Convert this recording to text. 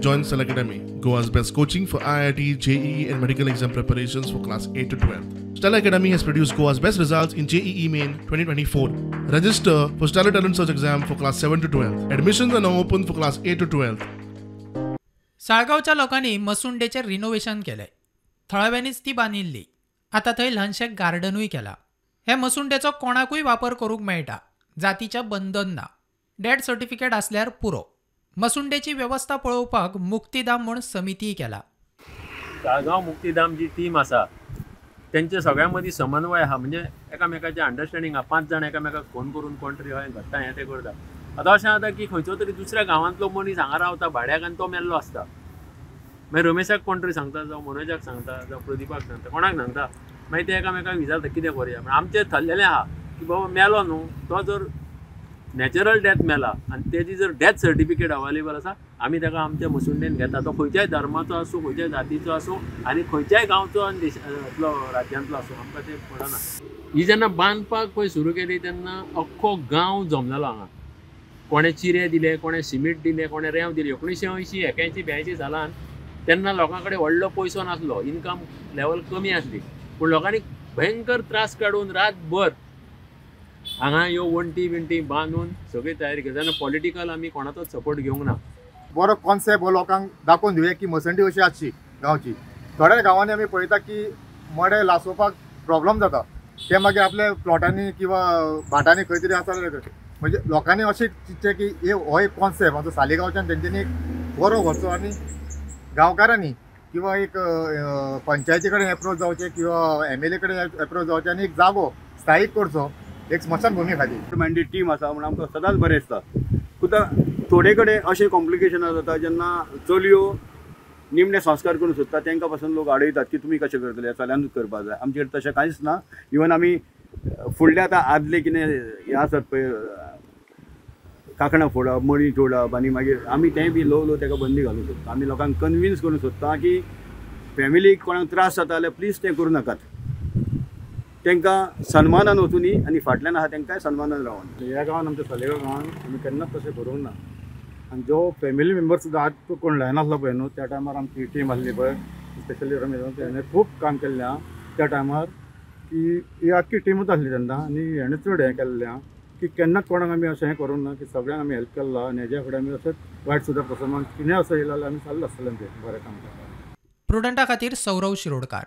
Join Stellar Academy, Goa's best coaching for IIT, JEE and medical exam preparations for class 8 to 12. Stellar Academy has produced Goa's best results in JEE Main 2024. Register for Stellar Talent Search exam for class 7 to 12. Admissions are now open for class 8 to 12. साळगांवच्या लोकांनी मसुंडेचें renovation केलें. थळाव्यांनीच ती बांदिल्ली. आतां थंय ल्हानशें गार्डनूय केलां. हे मसुंडेचो कोणाकूय वापर करूंक मेळटा, जातीचें बंधन ना. डेथ सर्टिफिकेट आसल्यार पुरो. मसुंडेची वेवस्था पळोवपाक मुक्तीधाम म्हूण समितीय केला. साळगांव मुक्तीधाम जी टीम आसा तेंचे सगळ्यां मदीं समन्वय आहा, म्हणजे एकामेकाचें अंडरस्टँडींग आहा. 5 जाण एकामेकाक फोन करून कोण तरी हय घडटा हें तें करता. आतां अशें जाता की खंयचो तरी दुसऱ्या गांवांतलो मनीस हांगा रावता भाड्याक आनी तो मेल्लो आसता. मागीर रमेशाक कोण तरी सांगता, जावं मनोजाक सांगता, जावं प्रदीपाक सांगता, कोणाक सांगता. मागीर ते एकामेकाक विचारता कितें करुया. पण आमचें थरलेलें आहा की बाबा मेलो न्हू तो जर नॅचरल डेथ मेला आनी तेजी जर डेथ सर्टिफिकेट अवेलेबल आसा आमी ताका आमच्या मसुंडेन घेता. तो खंयच्याय धर्माचो आसूं, खंयच्याय जातीचो आसूं आनी खंयच्याय गांवचो आनी देशांतलो राज्यांतलो आसूं, आमकां तें पडना. ही जेन्ना बांदपाक पळय सुरू केली तेन्ना अख्खो गांव जमलेलो हांगा. कोणें चिरे दिले, कोणें सिमीट दिलें, कोणें रेंव दिली. 1980 81 82 सालान तेन्ना लोकां कडेन व्हडलो पयसो नासलो, इनकम लेवल कमी आसली, पूण लोकांनी भयंकर त्रास काडून रातभर हांगा ह्यो वण्टी बिंटी बांदून सगळी तयारी केली. तेन्ना पॉलिटिकल आमी कोणाचोच सपोर्ट घेवंक ना. बरो कॉन्सेप्ट हो लोकांक दाखोवन दिवया की मसंडी अशी आसची गांवची. थोड्या गांवांनी आमी पळयता की मडें लासोवपाक प्रॉब्लम जाता, ते मागीर आपल्या प्लॉटांनी किंवा भाटांनी खंय तरी आसा. म्हणजे लोकांनी अशें चिंतचें की हे हो एक कॉन्सेप्ट आमचो सालिगांवच्यान तेंच्यांनी एक बरो व्हरचो आनी गांवकारांनी किंवा एक पंचायती कडेन एप्रोच जावचें किंवा एमएलए कडेन एप्रोच जावचें आनी एक जागो स्थायीक करचो एक स्मशानभुमी खातीर. मांडी टीम आसा म्हणून आमकां सदांच बरें दिसता. सुद्दां थोडे कडेन अशें कॉम्प्लिकेशनां जाता जेन्ना चलयो निमणे संस्कार करूंक सोदता तांकां पासून लोक आडयतात की तुमी कशें करतले, चलयानूच करपाक जाय. आमचे कडेन तशें कांयच ना. इवन आमी फुडले आतां आदले कितें हें आसत पळय कांकणां फोडप, मणी तोडप आनी मागीर आमी तेंय बी ल्हव ल्हव ताका बंदी घालूंक सोदता. आमी लोकांक कन्विन्स करूंक सोदता की फॅमिलीक कोणाक त्रास जाता जाल्यार प्लीज तें करूं नाकात, तांकां सन्मानान वचुनी आनी फाटल्यान आहा तांकांय सन्मानान रावून. ह्या गांवान आमच्या सालेगांव गांवान आमी केन्नाच तशें करूंक ना. आनी जो फॅमिली मेंबर सुद्दां आज कोण लायनासलो पळय न्हू त्या टायमार आमची टीम आसली पळय, स्पेशली रमेश हेणें खूब काम केल्लें आहा त्या टायमार की ही आख्खी टिमूच आसली तेन्ना आनी हेणें चड हें केल्लें आहा की केन्नाच कोणाक आमी अशें हें करूंक ना की सगळ्यांक आमी हेल्प केल्लो आनी हेज्या फुडें आमी अशेंच वायट सुद्दां प्रसंगान कितें असो येयलो जाल्यार आमी चालू आसतलें आमचें बरें काम करपाक. प्रुडंटा खातीर सौरव शिरोडकार.